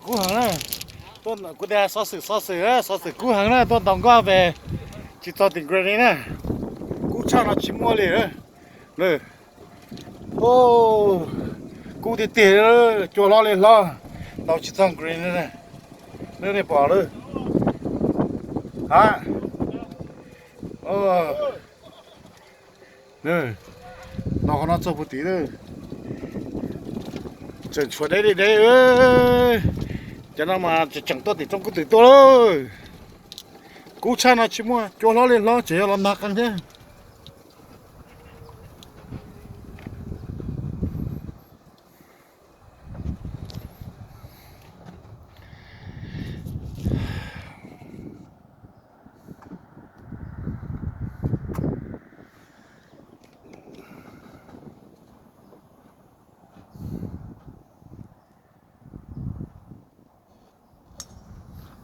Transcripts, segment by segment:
Kub heev na. Kuv tias xov xwm, xov xwm, xov xwm kub heev na, tuaj ntaus nkoj pem tsis txog tim Granite na. Kub tshaj no tsis muaj li. Kub tiag tiag, cua hlob li hlob, ntaus tsis txog Granite na. Nej pom lawm. Ha. Ntaus qhov no txog puag tim lawm. Tseem tshuav deb li deb. Cov no mas tseem tuaj tim rooj kub twm tuaj lawm. Kub tshaj no tsis muaj, cua hlob li hlob tseem yog los nag qees thiab.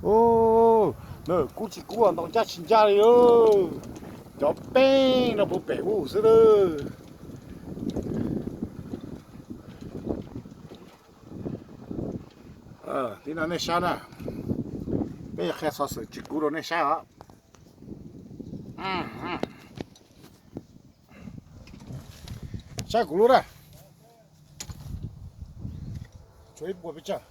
Ub, kub tsis kub ntaus ncaj tsis ncaj li. Cov peeb no puv pem ub xwb lawm. Tib no nej saib na, peb yuav qhia xov xwm tsis kub rau nej saib os. Saib kuv lub na. Tshuav ib puas pes tsawg.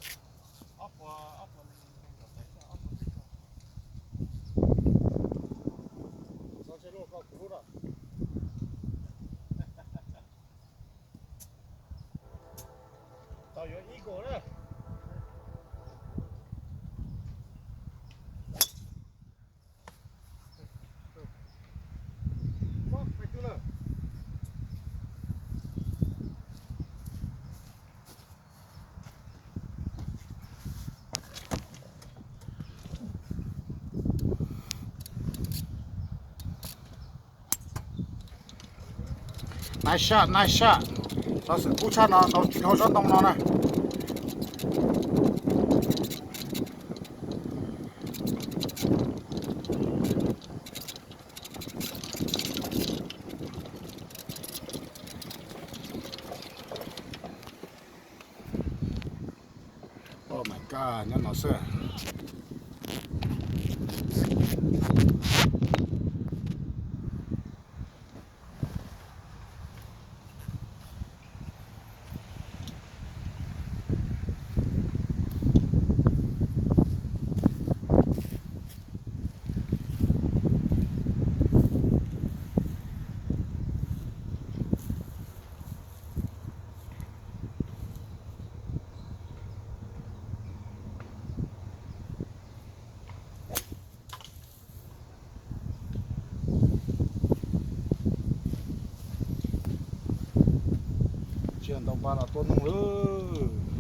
Tau yuav ib ko na. Nice shot, nice shot. Xov xwm kub tshaj no ntaus tsis dhau tsob ntoo no na. Oh my God, nyob no xwb. Tsis ntaus npa los tua noog lawm.